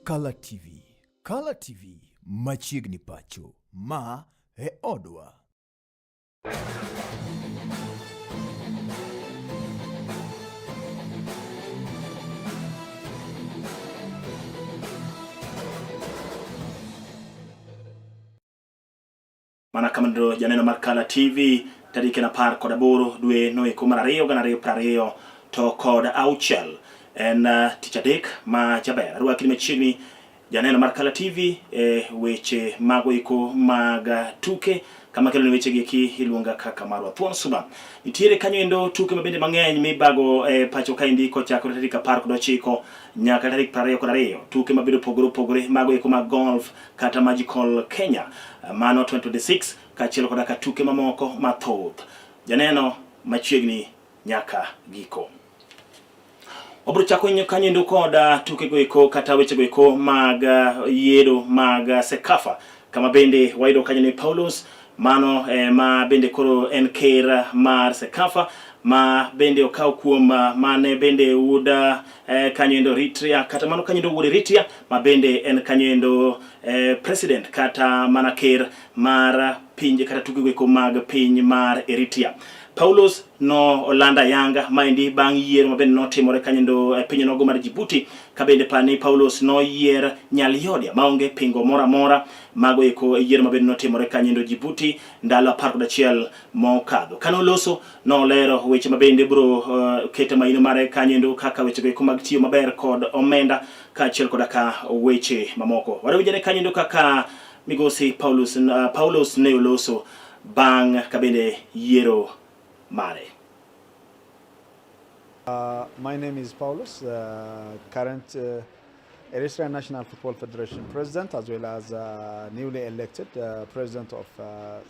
Kala TV. Kala TV machiegni pacho. Ma e odwa. Mana kamano janeno mar Kala TV tarik en 18 dwe noeko mar ariyo 2026 en tich adek ma jaber. Arwaki machiegni janeno mar Kala TV e weche mago eko mag tuke kama kelo ne weche gi eki iluonga kaka Marwa Thuon Suba. Nitiere kanyo endo tuke mabende mang'eny mibago e pacho kaendi kochakore tarik 19 nyaka tarik 22. Tuke mabedo opogore opogore mago eko mag golf kata Magical Kenya mano 2026 kaachiel koda ka tuke mamoko mathoth. Janeno machiegni nyaka giko. Wabiro chako kanyo endo kod tuke go eko kata weche go eko mag yiero mag CECAFA kama bende wayudo kanyo ni Paulos mano ma bende koro en ker mar CECAFA ma bende okaw kuom mane bende wuod kanyo endo Eritrea kata mano kanyo endo wuod Eritrea ma bende en kanyo endo president kata mana ker mar pinje kata tuke go eko mag piny mar Eritrea. Paulos no olanda yanga maendi bang' yiero ma bende notimore kanyo endo e piny nogo mar Djibouti ka bende pani Paulos noyier Nyaliodia maonge pingo moro amora mago eko e yiero ma bende notimore kanyo endo Djibouti ndalo 11 mokadho. Kane oloso nolero weche ma bende biro keto maino mare kanyo endo kaka weche go eko mag tiyo maber kod omenda kaachiel koda ka weche mamoko. Wadawinjane kanyo endo kaka migosi Paulos, Paulos ne oloso bang' ka bende yiero mare. My name is Paulos, current Eritrean National Football Federation president, as well as newly elected president of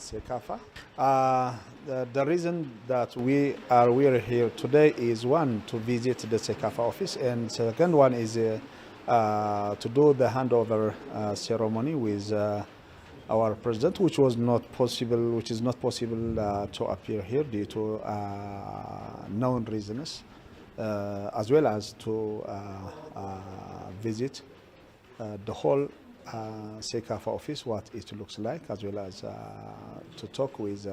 CECAFA. The reason that we are here today is one, to visit the CECAFA office, and second one is to do the handover ceremony with our president, which was not possible, which is not possible to appear here due to known reasons, as well as to visit the whole CECAFA office, what it looks like, as well as to talk with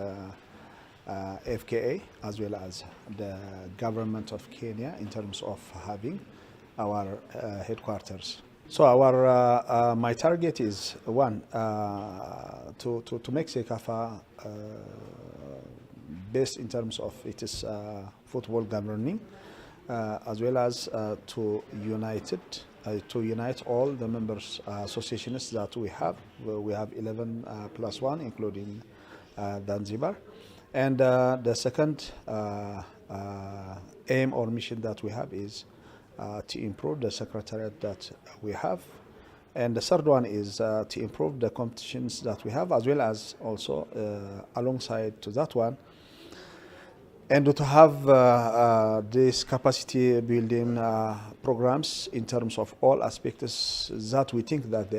FKA, as well as the government of Kenya in terms of having our headquarters. So my target is one, to make CECAFA best in terms of its football governing, as well as to unite all the members associations that we have. We have 11 plus 1, including Zanzibar. And the second aim or mission that we have is to improve the secretariat that we have. And the third one is to improve the competitions that we have, as well as also alongside to that one, and to have this capacity building programs in terms of all aspects that we think that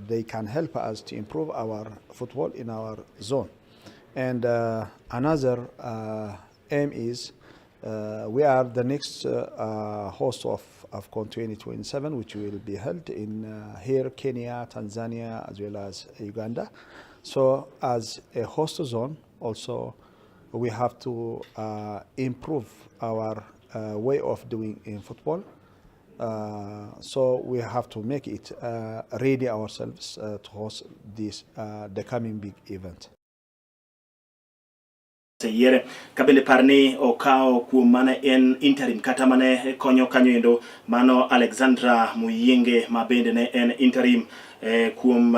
they can help us to improve our football in our zone. And another aim is we are the next host of AFCON 2027, which will be held in here, Kenya, Tanzania, as well as Uganda. So as a host zone, also we have to improve our way of doing in football. So we have to make it ready ourselves to host this the coming big event. Yiere ka bende par ni okawo kuom mane en interim kata mane konyo kanyo endo mano Alexandra Muyinge ma bende ne en interim kuom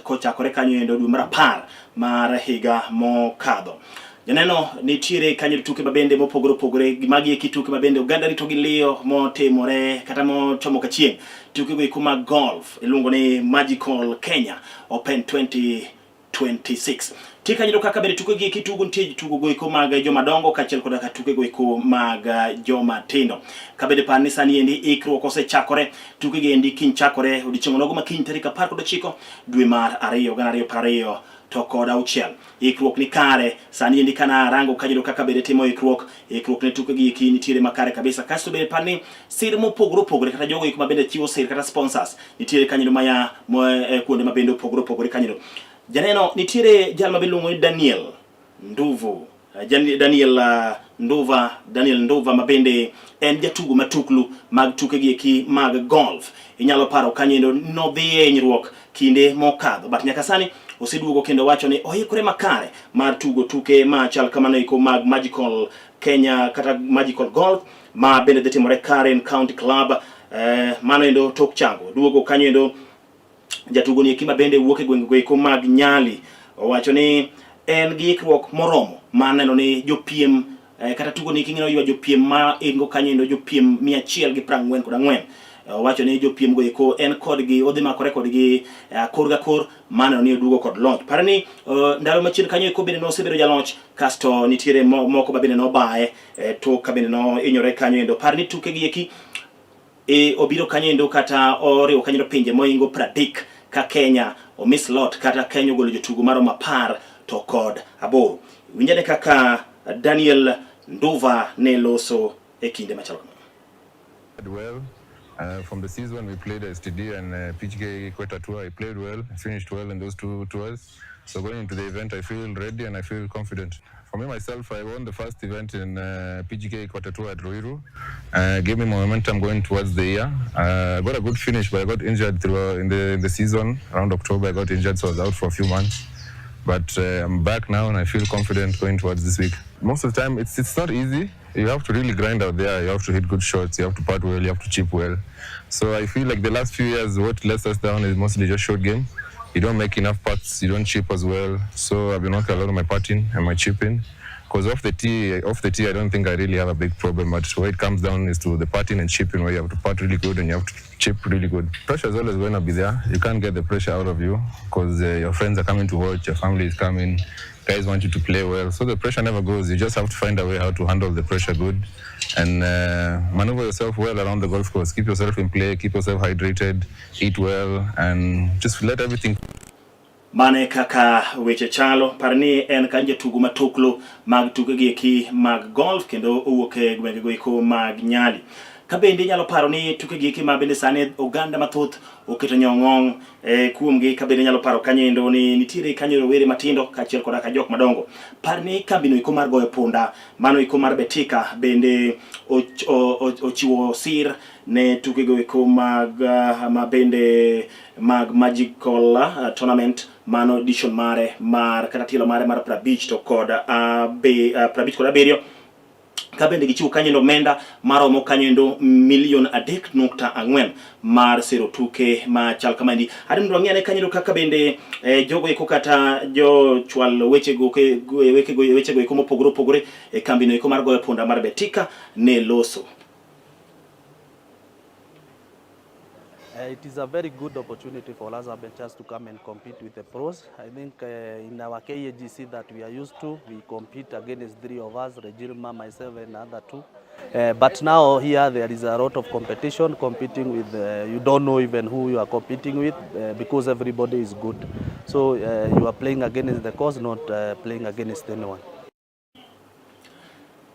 kochakore kanyo endo dwe mar 10 mar higa mokadho. Janeno nitiere kanyo tuke mabende mopogore opogore, magi eki tuke mabende oganda rito gi liyo motimore kata mochomo kachieng'. Tuke go eko mag golf iluongo ni Magical Kenya Open 2026. Tie kanyo kaka bende tuke gi eki tugo nitie tugo go eko mag joma dongo kaachiel koda ka tuke go eko mag joma tindo. Ka bende par ni sani endi ikruok osechakore, tuke gi endi kiny chakore odiochieng' onogo ma kiny tarik 19 dwe mar 2 2026. to kod auchiel. Ikruok ni kare sani endi kana arango kanyo kaka bende timo ikruok, ikruok ne tuke gi eki nitiere makare kabisa. Kasto bende par ni sir mopogore opogore kata jogo eko ma bende chiwo sir kata sponsors nitiere kanyo maya kuonde ma bende opogore opogore kanyo. Janeno nitiere jal ma iluongo ni Daniel Nduvu. Daniel Nduva, Daniel Nduva ma bende en jatugo matuklu mag tuke gi eki mag golf. Inyalo paro kanyo endo nodhi e hinyruok kinde mokadho, but nyaka sani oseduogo kendo wacho ni oikore makare mar tugo tuke machal kamano eko mag Magical Kenya kata Magical Golf ma bende dhi timore Karen County Club. Mano endo tok chango duogo kanyo endo jatugo ni eki ma bende wuok e gwenge eko mag Nyali owacho ni en gi ikruok moromo mar neno ni jopiem kata tugo ni king'ino ywa jopiem ma ingo kanyo endo jopiem 144. Owacho ni jopiem go eko en kodgi odhi makore kodgi kor ga kor mar neno ni oduogo kod loch. Par ni ndalo machien kanyo eko bende nosebedo jaloch kasto nitiere moko ma bende nobaye tok ka bende nohinyore kanyo endo. Par ni tuke gi eki obiro kanyo endo kata oriwo kanyo pinje moingo 30 ka Kenya omi slot kata Kenya ogolo jotugo maromo 18. Winjane kaka Daniel Nduva ne loso e kinde machalo kamano. Well, from the season we played STD and PGK Equator Tour, I played well, finished well in those two tours. So going into the event, I feel ready and I feel confident. For me, myself, I won the first event in PGK Equator Tour at Ruiru. Gave me momentum going towards the year. I got a good finish, but I got injured through in the season. Around October, I got injured, so I was out for a few months. But I'm back now and I feel confident going towards this week. Most of the time, it's not easy. You have to really grind out there. You have to hit good shots. You have to putt well. You have to chip well. So I feel like the last few years, what lets us down is mostly just short game. You don't make enough putts. You don't chip as well. So I've been working a lot on my putting and my chipping. Because off the tee, I don't think I really have a big problem. But where it comes down is to the putting and chipping, where you have to putt really good and you have to chip really good. Pressure is always going to be there. You can't get the pressure out of you because your friends are coming to watch, your family is coming, guys want you to play well. So the pressure never goes. You just have to find a way how to handle the pressure good and maneuver yourself well around the golf course. Keep yourself in play, keep yourself hydrated, eat well, and just let everything. Mane kaka weche chalo, par ni en kan jatugo matuklu mag tuke gi eki mag golf kendo owuok e gwenge go eko mag Nyali. Ka bende inyalo paro ni tuke gi eki ma bende sani oganda mathoth oketo nyong'ong kuomgi, ka bende inyalo paro kanyo endo ni nitiere kanyo rowere matindo kaachiel koda ka jok madongo. Par ni kambino eko mar goyo punda mano eko mar Betika bende ochiwo sir ne tuke go eko mag ma bende mag Magical Tournament mano edition mare mar kata tielo mare mar 57 to kod 57 ka bende gichiwo kanyo endo omenda maromo kanyo endo milion 3.4 mar sero tuke machal kamaendi. Adwa mondo wang'i ane kanyo endo kaka bende jogo eko kata jochwal wechego eko mopogore opogore e kambino eko mar goyo punda mar Betika ne loso. It is a very good opportunity for us amateurs to come and compete with the pros. I think in our KAGC that we are used to, we compete against three of us, Regilma, myself, and other two. But now here there is a lot of competition, competing with, you don't know even who you are competing with because everybody is good. So you are playing against the course, not playing against anyone.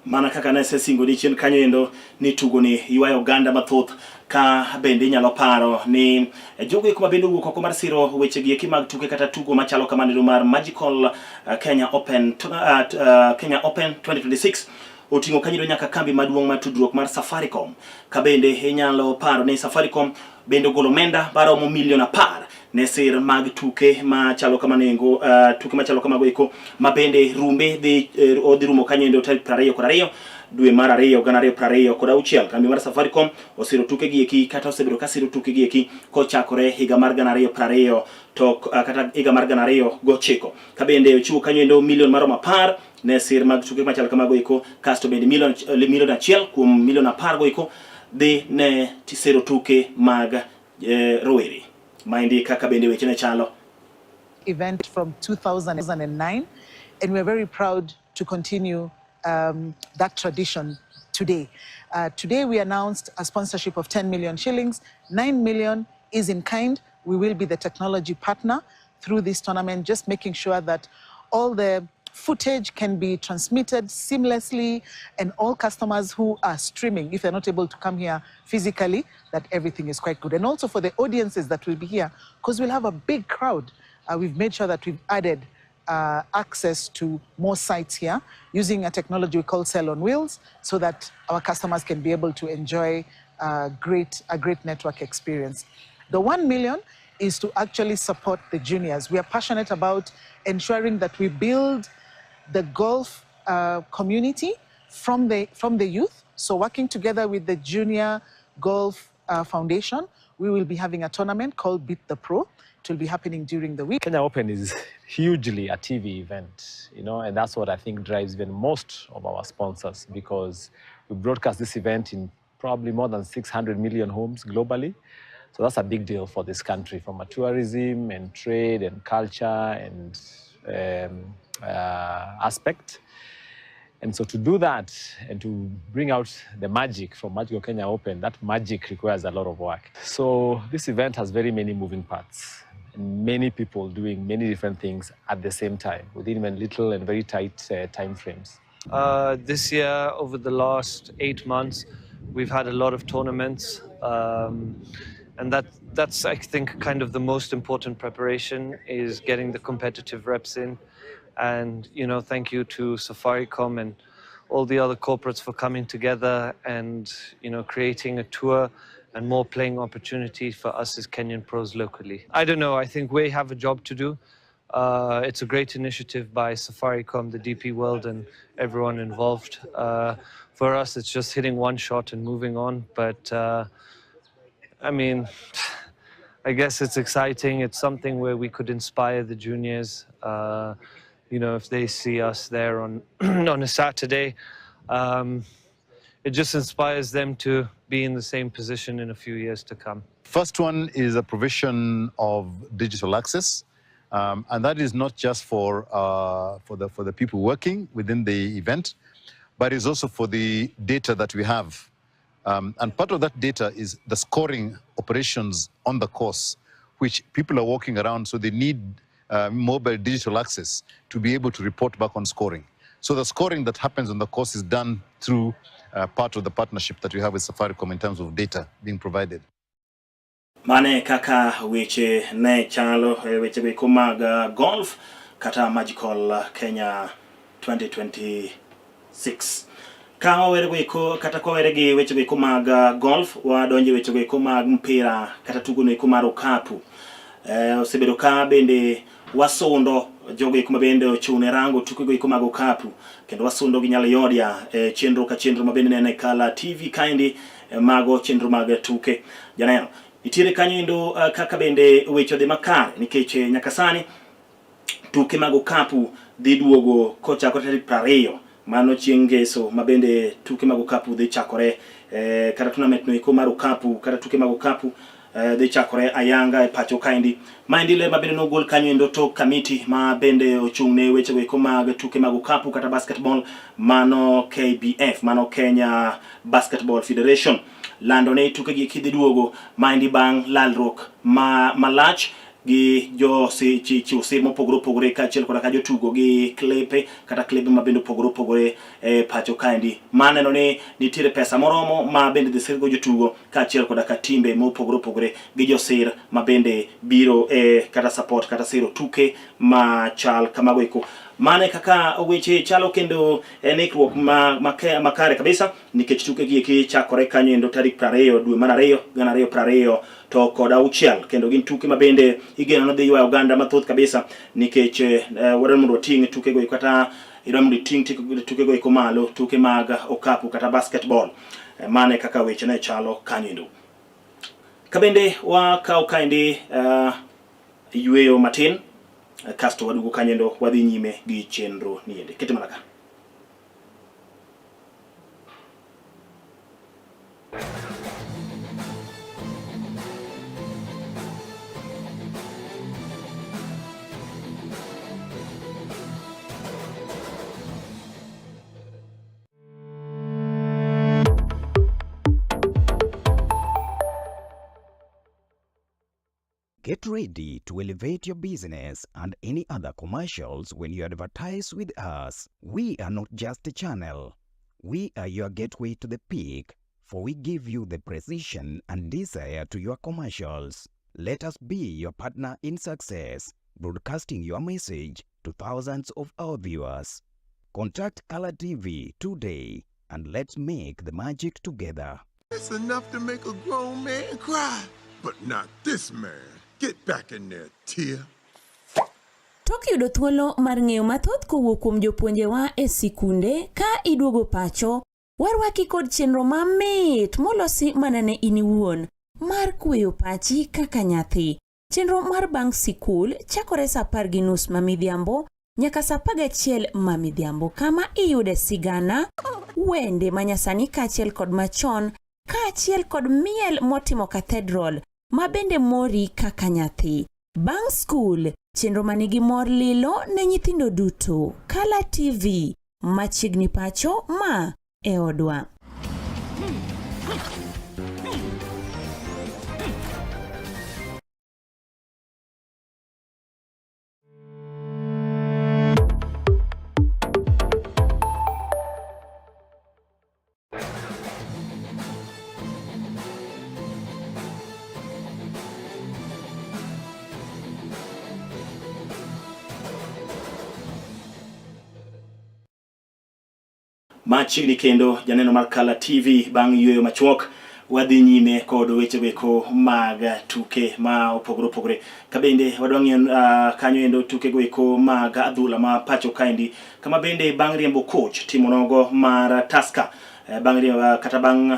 Mana kaka ne asesingo ni chien kanyo endo ni tugo ni ywayo oganda mathoth, ka bende inyalo paro ni jogo eko ma bende owuok oko mar siro weche gi eki mag tuke kata tugo machalo kamano mar Magical Kenya Open Kenya Open 2026 oting'o kanyo nyaka kambi maduong' mar tudruok mar Safaricom. Ka bende inyalo paro ni Safaricom bende ogolo omenda maromo milion 10 ne sir mag tuke machalo kamano engo, tuke machalo kamago eko ma bende rumbe dhi odhi rumo kanyo endo tarik 22 dwe mar 2 2026. Kambi mar Safaricom osiro tuke gi eki kata osebedo ka siro tuke gi eki kochakore higa mar 2020 to kata higa mar 2009. Ka bende ochiwo kanyo endo milion maromo 10 ne sir mag tuke machalo kamago eko, kasto bende milion 1 kuom milion 10 go eko dhi ne siro tuke mag rowere. Maendi kaka bende weche ne chalo. Event from 2009, and we're very proud to continue that tradition today. Today we announced a sponsorship of 10 million shillings. 9 million is in kind. We will be the technology partner. through this tournament, just making sure that all the footage can be transmitted seamlessly and all customers who are streaming, if they're not able to come here physically, that everything is quite good. And also for the audiences that will be here, because we'll have a big crowd. We've made sure that we've added access to more sites here using a technology we call Cell on Wheels so that our customers can be able to enjoy a great network experience. The 1 million is to actually support the juniors. We are passionate about ensuring that we build the golf community from the youth. So working together with the Junior Golf Foundation, we will be having a tournament called Beat the Pro. It will be happening during the week. Kenya Open is hugely a TV event, you know, and that's what I think drives even most of our sponsors, because we broadcast this event in probably more than 600 million homes globally. So that's a big deal for this country from a tourism and trade and culture and aspect. And so to do that and to bring out the magic from Magical Kenya Open, that magic requires a lot of work. So this event has very many moving parts and many people doing many different things at the same time within even little and very tight time frames. This year, over the last 8 months, we've had a lot of tournaments. And that's, I think, kind of the most important preparation is getting the competitive reps in. And, you know, thank you to Safaricom and all the other corporates for coming together and, you know, creating a tour and more playing opportunity for us as Kenyan pros locally. I don't know, I think we have a job to do. It's a great initiative by Safaricom, the DP World, and everyone involved. For us, it's just hitting one shot and moving on. But, I mean, I guess it's exciting. It's something where we could inspire the juniors. You know, if they see us there on, on a Saturday, it just inspires them to be in the same position in a few years to come. First one is a provision of digital access. And that is not just for the people working within the event, but it's also for the data that we have. And part of that data is the scoring operations on the course, which people are walking around, so they need mobile digital access to be able to report back on scoring. So the scoring that happens on the course is done through part of the partnership that we have with Safaricom in terms of data being provided. Mane kaka weche ne chalo weche go mag golf kata Magical Kenya 2026. Ka wawere go kata kwa were gi weche go mag golf, wadonje weche go mag mpira kata tugo no mar okapu. Osebedo ka bende wasundo jogo eko mabende ochung' ne rango tuke go eko mag okapu, kendo wasundo gi nyalo yodia chenro ka chenro mabende nene Kala TV kaendi mago chenro mag tuke. Janeno nitiere kanyo endo kaka bende weche odhi makare nikech nyaka sani tuke mag okapu dhi duogo kochakore tarik 20 mano chieng' ngeso mabende tuke mag okapu dhi chakore kata tournament no eko mar okapu kata tuke mag okapu dhi chakore ayanga e pacho kaendi. Maendi ler mabende nogol kanyo endo to kamiti ma bende ochung' ne weche go eko mag tuke mag okapu kata basketball mano KBF mano Kenya Basketball Federation lando ne tuke gi kidhi duogo maendi bang' lalruok malach gi jo chiw sir mopogore opogore kaachiel koda ka jotugo gi klepe kata klebe ma bende opogore opogore e pacho kaendi. Maneno ni nitiere pesa moromo ma bende dhi sirgo jotugo kaachiel koda ka timbe mopogore opogore gi josir ma bende biro e kata support kata siro tuke machal kamago eko. Mane kaka weche chalo kendo en ikruok makare kabisa nikech tuke gi eki chakore kanyo endo tarik 20 dwe mar 2 2026 kendo gin tuke mabende igeno ni dhi ywayo oganda mathoth kabisa nikech wadwaro mondo wating' tuke go kata idwaro mondo iting' tuke go eko malo tuke mag okapu kata basketball. Mane kaka weche ne chalo kanyo endo. Kabende wakaw kaendi yweyo matin kasto waduogo kanyo endo wadhi nyime gi chenro niende. Kete mana ka. Get ready to elevate your business and any other commercials when you advertise with us. We are not just a channel. We are your gateway to the peak, for we give you the precision and desire to your commercials. Let us be your partner in success, broadcasting your message to thousands of our viewers. Contact Color TV today and let's make the magic together. It's enough to make a grown man cry, but not this man. Get back in there, Tia. Tok yudo thuolo mar ng'eyo mathoth kowuok kuom jopuonjewa e sikunde ka iduogo pacho, warwaki kod chenro mamit molosi mana ne in iwuon mar kweyo pachi kaka nyathi. Chenro mar bang' sikul chakore sa 10:30 ma midhiambo nyaka sa 11 ma midhiambo kama iyude sigana, wende manyasani kaachiel kod machon kaachiel kod miel motimo cathedral ma bende mori kaka nyathi. Bang' skul, chenro manigi mor lilo ne nyithindo duto. Kala TV, machiegni pacho ma e odwa. Machiegni kendo janeno mar Kala TV bang' yueyo machuok wadhi nyime kod weche goeko mag tuke ma opogore opogore. Ka bende wadwa ng'iyo kanyo endo tuke goeko mag adhula ma pacho kaendi kama bende bang' riembo coach timo nogo mar Tusker bang' riembo kata bang'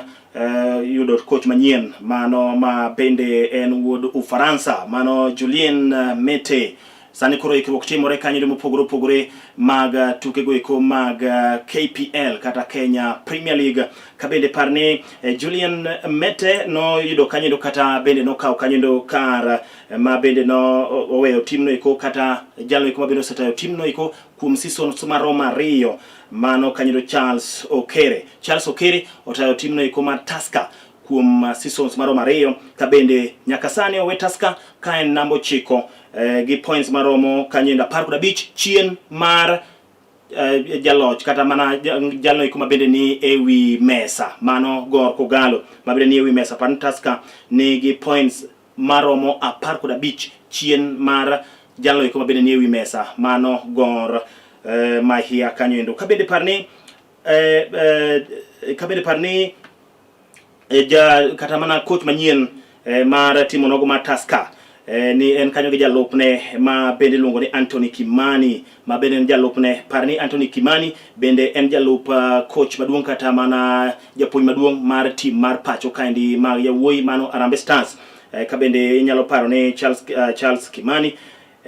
yudo coach manyien mano ma bende en wuod Ufaransa mano Julien Mete. Sani koro ikruok timore kanyo mopogore opogore mag tuke goeko mag KPL kata Kenya Premier League. Ka bende par ni Julien Mete noyudo kanyo kata bende nokawo kanyo kar ma bende no oweyo timno eko kata jalno eko ma bende osetayo timno eko kuom seasons maromo ariyo mano kanyo Charles Okere. Charles Okere otayo timno eko mar Tusker kuom seasons maromo ariyo ka bende nyaka sani owe Tusker ka en namba 9 gi points maromo kanyo 15 chien mar jaloch kata mana jalno eko ma bende ni ewi mesa mano Gor Kogalo ma bende ni ewi mesa. Par ni Tusker nigi points maromo 15 chien mar jalno eko ma bende ni ewi mesa mano Gor Mahia kanyo endo. Ka bende par ni ja kata mana coach manyien mar timo nogo mar Tusker ni en kanyo gi jalupne ma bende iluongo ni Anthony Kimani ma bende en jalupne. Par ni Anthony Kimani bende en jalup coach maduong' kata mana japuonj maduong' mar team mar pacho kaendi mag yawuoyi mano Harambee Stars. Ka bende inyalo paro ni Charles Kimani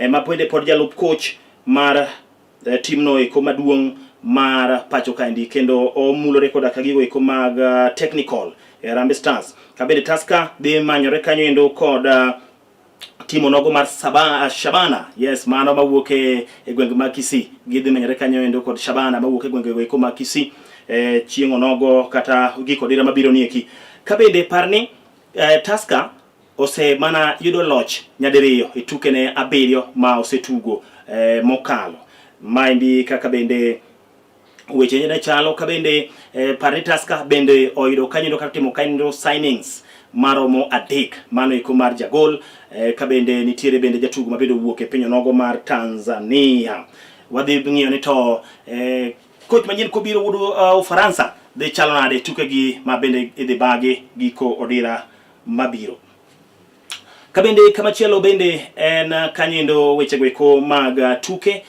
ma bende pod jalup coach mar timno eko maduong' mar pacho kaendi kendo omulore koda ka gigo eko mag technical Harambee Stars. Ka bende Tusker dhi manyore kanyo endo kod timo nogo mar Shabana, yes, mano mawuok e gwenge mag Kisii. Gidhi manyore kanyo endo kod Shabana mawuok e gwenge eko mag Kisii chieng' onogo kata giko dira mabiro ni eki. Ka bende par ni Tusker ose mana yudo loch nyadiriyo e tukene 7 ma osetugo mokalo. Maendi kaka bende weche ne chalo. Ka bende par ni Tusker bende oyudo kanyo kata timo kanyo signings maromo 3 mano eko mar jagol ka bende nitiere bende jatugo ma bende owuok e piny onogo mar Tanzania. Wadhi ng'iyo ni to coach manyien kobiro wuod Ufaransa dhi chalo nade tukegi ma bende idhi bagi giko odira mabiro. Ka bende kamachielo bende en kanyo weche goeko mag tuke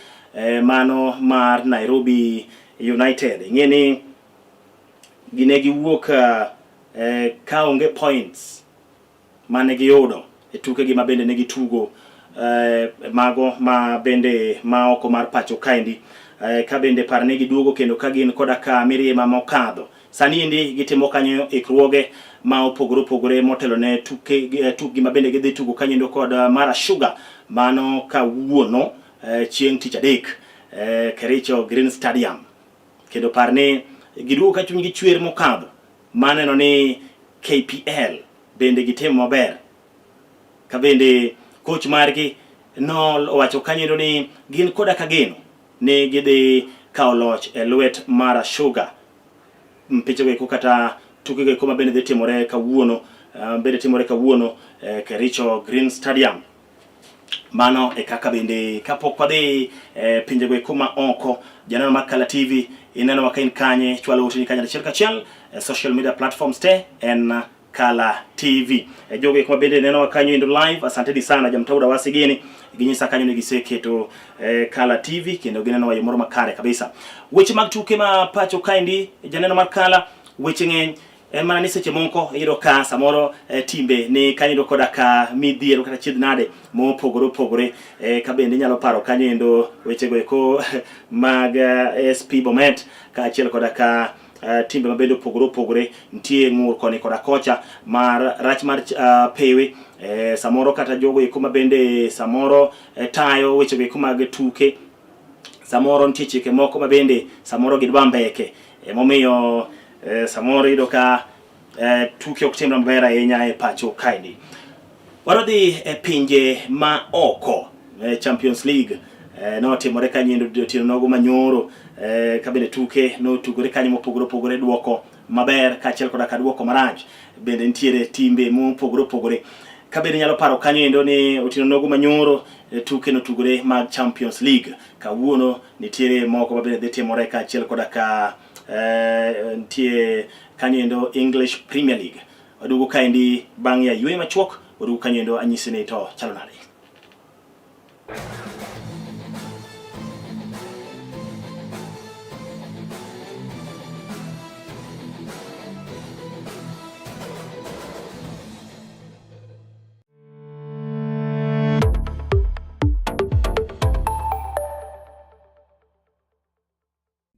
mano mar Nairobi United. Ing'e ni gine giwuok ka onge points mane giyudo e tukegi ma bende ne gitugo mago ma bende ma oko mar pacho kaendi. Ka bende par ni giduogo kendo ka gin koda ka mirima mokadho. Sani endi gitimo kanyo ikruoge ma opogore opogore motelo ne tukgi ma bende gidhi tugo kanyo endo kod Mara Sugar mano kawuono chieng' tich adek Kericho Green Stadium. Kendo par ni giduogo ka chunygi chwer mokadho maneno ni KPL bende gitimo maber. Ka bende Coach margi nowacho kanyo ni gin koda ka geno ni gidhi kawo loch e lwet Mara Sugar. Mpichego eko kata tukego eko ma bende dhi timore kawuono bende timore kawuono Kericho Green Stadium. Mano e kaka bende kapok wadhi pinjego eko ma oko, janeno mar Kala TV ineno ka in kanye, chwalo oteni kanye achiel kachiel e social media platforms te en Kala TV. E jogo eko ma bende nenowa kanyo endo live, asanteni sana jamtauda wasigini ginyisa kanyo ni giseketo Kala TV kendo ginenowa yo moro makare kabisa. Weche mag tuke ma pacho kaendi janeno mar Kala, weche ng'eny en mana ni seche moko iyudo ka samoro timbe ni kanyo endo koda ka midhiero kata chiedh nade mopogore opogore ka bende inyalo paro kanyo endo wechego eko mag SP Bomet kaachiel koda ka timbe mabende opogore opogore nitie ng'ur koni koda kocha mar rach mar pewe samoro kata jogo eko mabende samoro tayo wechego eko mag tuke samoro nitie chike moko mabende samoro gidwa mbeke emomiyo samoro iyudo ka tuke ok timre maber ahinya e pacho kaendi. Wadhi e pinje ma oko Champions League notimore kanyo endo otieno nogo manyoro ka bende tuke notugore kanyo mopogore opogore duoko maber kaachiel koda ka duoko marach bende nitiere timbe mopogore opogore ka bende nyalo paro kanyo endo ni otieno nogo manyoro tuke notugore mag Champions League kawuono nitiere moko ma bende dhi timore kaachiel koda ka nitie kanyo endo English Premier League. Waduogo kaendi bang' ya yweyo machuok, waduogo kanyo endo anyisi ni to chalo nade.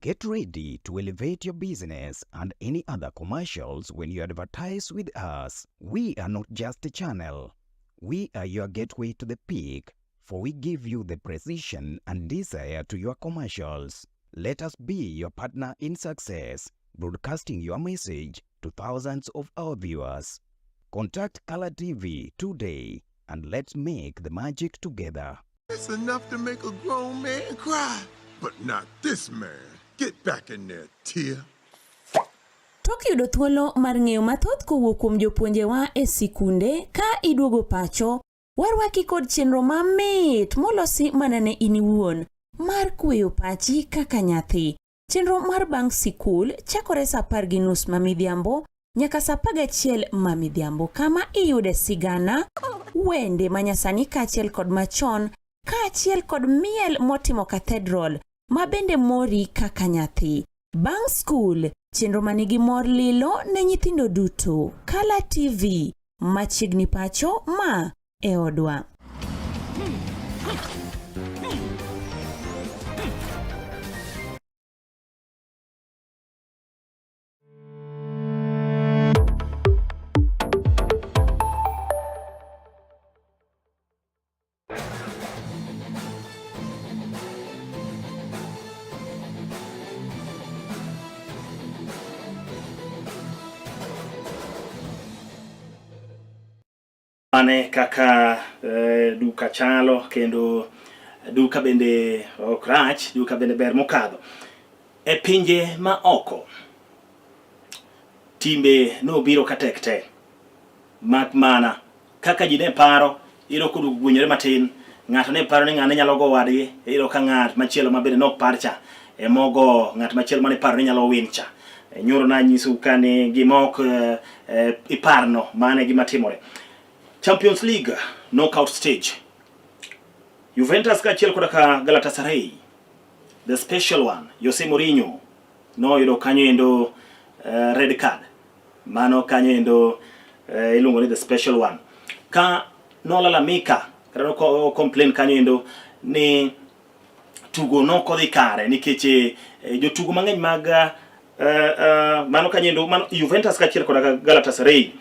Get ready to elevate your business and any other commercials when you advertise with us. We are not just a channel. We are your gateway to the peak, for we give you the precision and desire to your commercials. Let us be your partner in success, broadcasting your message to thousands of our viewers. Contact Color TV today and let's make the magic together. It's enough to make a grown man cry, but not this man. Get back in there, Tia. Tok yudo thuolo mar ng'eyo mathoth kowuok kuom jopuonjewa e sikunde ka iduogo pacho, warwaki kod chenro mamit molosi mana ne in iwuon mar kweyo pachi kaka nyathi. Chenro mar bang' sikul chakore saa 10:30 ma midhiambo nyaka saa 11 ma midhiambo kama iyude sigana, wende manyasani kaachiel kod machon kaachiel kod miel motimo cathedral ma bende mori kaka nyathi. Bang' skul, chenro manigi mor lilo ne nyithindo duto. Kala TV, machiegni pacho ma e odwa. Mane kaka duka chalo kendo duka bende ok rach, duka bende ber mokadho. E pinje ma oko timbe nobiro ka tek te mak mana kaka ji ne paro iyudo koduogo gwenyore matin ng'ato ne paro ni ng'ane nyalo go wadgi iyudo ka ng'at machielo ma bende nok par cha emogo ng'at machielo mane paro ni nyalo win cha. Nyoro nanyisou ka ni gima ok iparno mano e gima timore. Champions League knockout stage. Juventus kaachiel koda ka Galatasaray the special one Jose Mourinho noyudo kanyo endo red card. Mano kanyo endo iluongo ni the special one. Ka nolalamika kata no complain kanyo endo ni tugo nokodhi kare nikech jotugo mang'eny mag mano kanyo endo mano Juventus kaachiel koda Galatasaray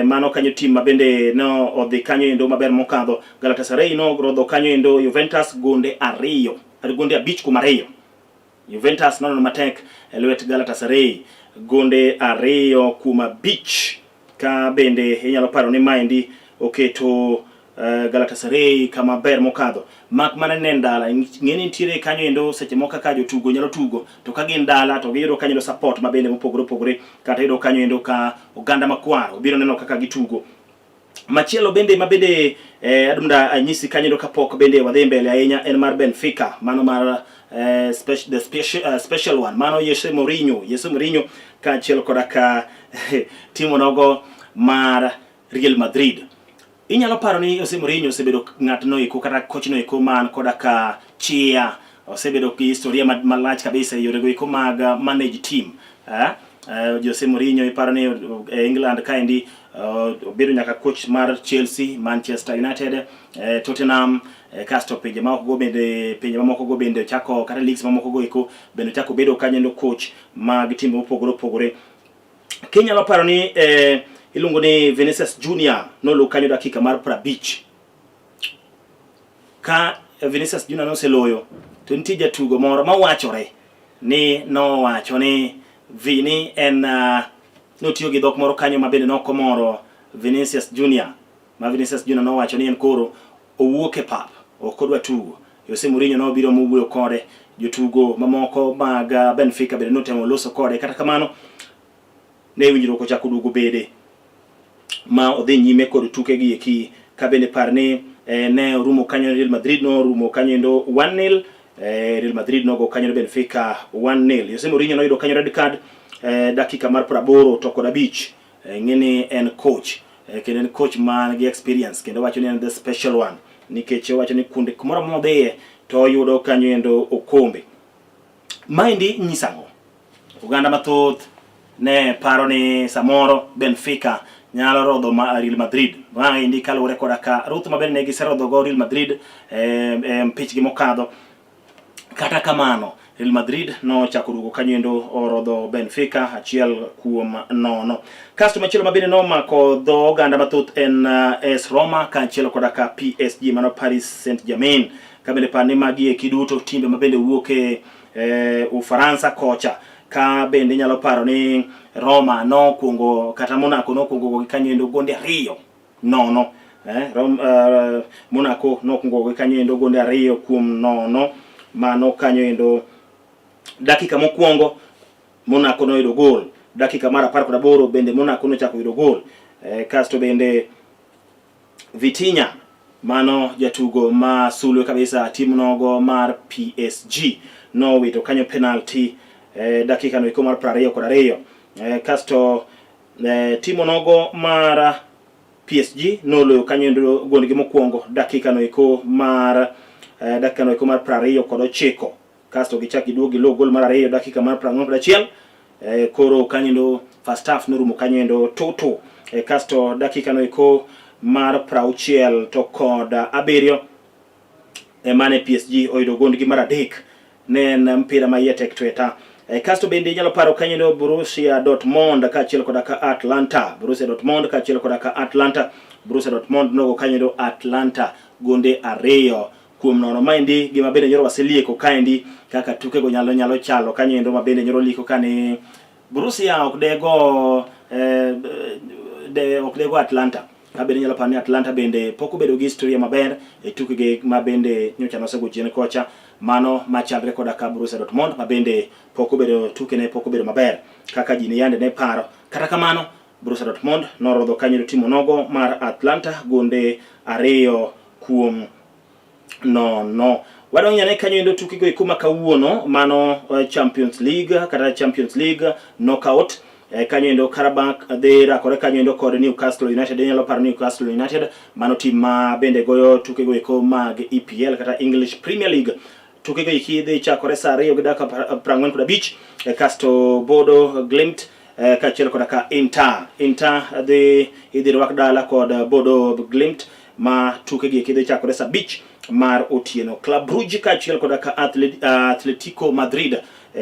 mano kanyo team ma bende no odhi kanyo endo maber mokadho. Galatasaray no rodho kanyo endo Juventus gonde 2 gonde 5 kuom 2. Juventus nonono matek e lwet Galatasaray gonde 2 kuom 5 ka bende inyalo paro ni maendi oketo Galatasaray kama ber mokadho mak mana ne en dala ng'e ni nitiere kanyo endo seche moko kaka jotugo nyalo tugo to ka gin dala to giyudo kanyo endo support mabende mopogore opogore kata yudo kanyo endo ka oganda makwar obiro neno kaka gitugo. Machielo bende mabende adunda anyisi kanyo endo kapok bende wadhi mbele ahinya en mar Benfica, mano mar the special one, mano Jose Mourinho, Jose Mourinho kaachiel koda ka timo nogo mar Real Madrid. Inyalo paro ni Jose Mourinho osebedo ng'atno eko kata coach no eko man koda ka chia, osebedo gi historia malach kabisa e yorego eko mag manage team. Jose Mourinho iparo ni e England kaendi obedo nyaka coach mar Chelsea, Manchester United, Tottenham, kasto pinje mamoko go bende, pinje mamoko go bende ochako kata leagues mamoko go eko bende ochako bedo kanyo coach mag timbe mopogore opogore. Kinyalo paro ni iluongo ni Vinicius Junior nolo kanyo dakika mar 50. Ka Vinicius Junior noseloyo to nitie jatugo moro mawachore ni nowacho ni Vini en notiyo gi dhok moro kanyo ma bende nokomoro Vinicius Junior, ma Vinicius Junior nowacho ni en koro owuok e pap, ok odwa tugo. Jose Mourinho nobiro mowuoyo kode, jotugo mamoko mag Benfica bende notemo loso kode, kata kamano ne winjruok ochako duogo bede ma odhi nyime kod tuke gi eki. Ka bende par ni ne orumo kanyo Real Madrid norumo kanyo endo 1-0, Real Madrid nogo kanyo Benfica 1-0. Jose Mourinho noyudo kanyo red card dakika mar 85. Ng'eni en coach, kendo en coach man gi experience, kendo wacho ni en the special one nikech owacho ni kuonde kumoro amora modhiye to oyudo kanyo endo okombe. Maendi nyiso ang'o? Oganda mathoth ne paro ni samoro Benfica nyalo rodho ma Real Madrid. Maendi kaluwore koda ka ruth maber ne giserodho go Real Madrid mpichgi mokadho. Kata kamano Real Madrid nochako duogo kanyo endo orodho Benfica 1-0. Kasto machielo mabende nomako dho oganda mathoth en AS Roma kaachiel koda ka PSG, mano Paris Saint-Germain. Ka bende par ni magi eki duto timbe mabende wuok e Ufaransa kocha. Ka bende inyalo paro ni Roma nokwongo kata Monaco nokwongo gi kanyo endo gonde 2-0. Monaco nokwongo gi kanyo endo gonde 2-0. Mano kanyo endo dakika mokwongo Monaco noyudo gol, dakika mar 18 bende Monaco nochako yudo gol. Kasto bende Vitinha, mano jatugo ma sulwe kabisa tim nogo mar PSG, nowito kanyo penalty dakika no eko mar 22. Kasto timo nogo mar PSG noloyo kanyo endo gondgi mokwongo dakika no eko mar 29. Kasto gichak giduog gilo gol mar 2 dakika mar 41. Koro kanyo endo first half norumo kanyo endo 2-2. Kasto dakika no eko mar 67 mane PSG oyudo gondgi mar 3. Ne en mpira ma iye tek tweta. Kasto bende inyalo paro kanyo endo Borussia Dortmund kaachiel koda ka Atlanta. Borussia Dortmund kaachiel koda ka Atlanta. Borussia Dortmund nogo kanyo endo Atlanta gonde 2-0. Maendi gima bende nyoro waselieko kaendi kaka tukego nyalo chalo kanyo endo ma bende nyoro liko kani Borussia ok dego ok dego Atlanta. Ka bende nyalo paro ni Atlanta bende pok obedo gi historia maber e tukgi ma bende nyocha nosego chien kocha, mano machalre koda ka Borussia Dortmund ma bende pok obedo tukene pok obedo maber kaka ji ne yande ne paro. Kata kamano Borussia Dortmund norodho kanyo timo nogo mar Atlanta gonde 2-0. Wadong' nyane kanyo endo tukego eko ma kawuono, mano Champions League kata Champions League knockout. Kanyo endo Karabakh dhi rakore kanyo endo kod Newcastle United. Inyalo paro Newcastle United, mano tim ma bende goyo tukego eko mag EPL kata English Premier League. Tukego eki dhi chakore saa 2:45. Kasto Bodo Glimt kaachiel koda ka Inter. Inter dhi idhi rwak dala kod Bodo Glimt ma tukegi eki dhi chakore saa 5 mar otieno. Club Brugge kaachiel koda ka Atletico Madrid.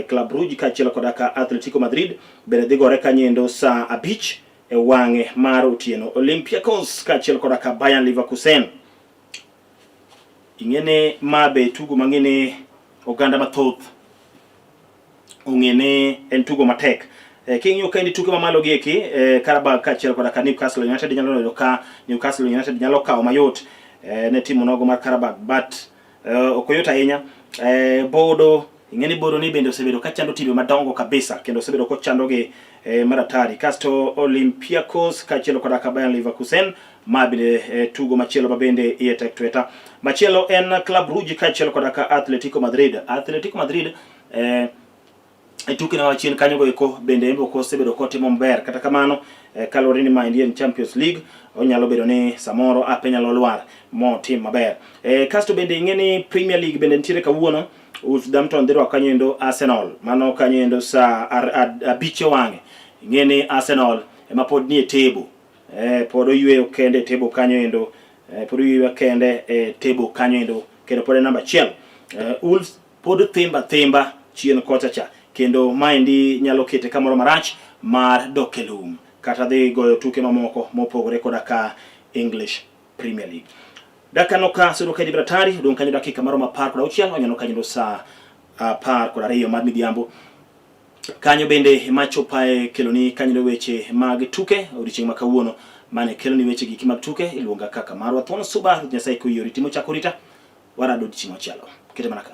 Club Brugge kaachiel koda ka Atletico Madrid bende dhi gore kanyo endo saa 5 e wang'e mar otieno. Olympiacos kaachiel koda ka Bayern Leverkusen. Ing'ene ma be tugo mang'ene oganda mathoth ong'ene en tugo matek. King'iyo kaendi tuke mamalo gi eki, Karabakh kaachiel koda ka Newcastle United, inyalo yudo ka Newcastle United nyalo kawo mayot. ne timo nogo mar Karabakh but ok oyot ahinya. Bodo ing'e ni Bodo ni bende osebedo ka chando timbe madongo kabisa kendo osebedo kochando gi maratari. Kasto Olympiacos kaachiel koda ka Bayer Leverkusen ma bende tugo machielo ma bende iye tek tweta. Machielo en Club Brugge kaachiel koda ka Atletico Madrid. Atletico Madrid e tuke na chien kanyo go eko bende en ok osebedo kotimo maber. Kata kamano kaluwore ni maendi en Champions League, onyalo bedo ni samoro ape nyalo lwar motim maber. Kasto bende ing'e ni Premier League bende nitiere kawuono. Wolverhampton dhi rwako kanyo endo Arsenal, mano kanyo endo saa 5 wang'e. Ing'e ni Arsenal ema pod nie table, pod oyweyo kende e table kanyo endo, pod oyweyo kende e table kanyo endo kendo pod en namba 1. Wolves pod thimba thimba chien kocha cha, kendo maendi nyalo kete kamoro marach mar dok e lum kata dhi goyo tuke mamoko mopogore koda ka English Premier League. Dakika no ka sudo ka Bratari odong' kanyo dakika maromo 16, onyalo kanyo saa 12 mar midhiambo. Kanyo bende machopae keloni kanyo weche mag tuke odiochieng' ma kawuono mane keloni weche giki mag tuke iluonga kaka Marwa Thuon Suba. Ruoth Nyasaye koyie oriti mochako rita warado odiochieng' machielo. Kete mana ka.